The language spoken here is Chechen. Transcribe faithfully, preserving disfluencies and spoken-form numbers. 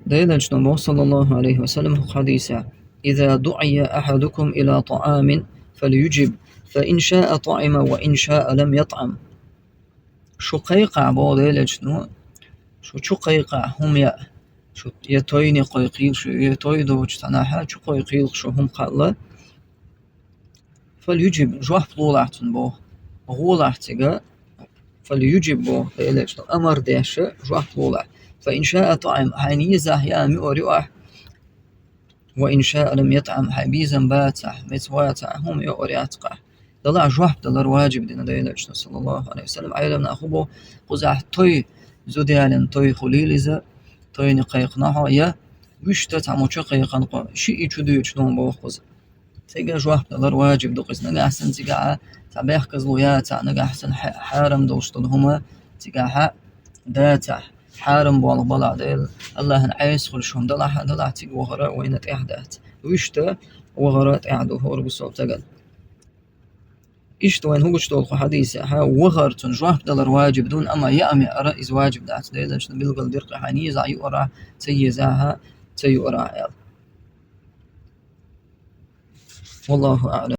Делан элчано боху, саллаллаху алейхи ва саллям, хьадисехь: «Иза дуӀия ахьадукум ила таӀамин, фальюджиб, фа ин шаа таӀима ва ин шаа лам ятӀам». Шу кхайкхахь, боху Делан элчано, шу чу кхайкхахь хӀума яа, шу я тойне кхойкхийла шу, я той доцучу тӀанахьа чу кхойкхийла шу хӀума кхаъла, фальюджиб, жоп лолахь цунна боху, гӀолахь цига, фальюджиб боху Делан элчано, амар деш жоп лолахь. Фа ин шаа таӀим, хьайна езахь яа муьар ю ахь, ва ин шаа лам ятӀам, хьайн безам бацахь, меца вацахь, хӀума юкъара яц ахь. Далахь жоп далар ваджиб дина Делан элчано, саллаллаху алейхи ва саллям, Ӏеламнаха хӀун боху, кхузахь той, зуда ялийна той хуьлийла иза, тойне кхайкхина хьо, я вуьшта цхьаммо чу кхайкхина хьо, шиъ и чу дуьйцуш ду боху кхуза. Цига жоп далар ваджиб ду кхуза. Нагахь санна цигахь цхьа бехказло яцахь, нагахь санна хьа-, хьарам долуш долу хӀума цигахь дацахь, хьарам болу балахь, Дела, Аллахьан Ӏеса хуьлуш хӀума далахь, далахь, цига вахара вайна тӀехь дац. Вуьшта вахара тӀехь ду хӀора гусал стагана. Иштта вайна хӀун гучудолу кху хьадисехь, вахар цунна жоп далар ваджиб ду, амма яа меара иза ваджиб дац. Делан элчано билгал дира кху хьайна езахь юкъара, ца езахь ца юкъара аьлла. Валлаху аӀлам.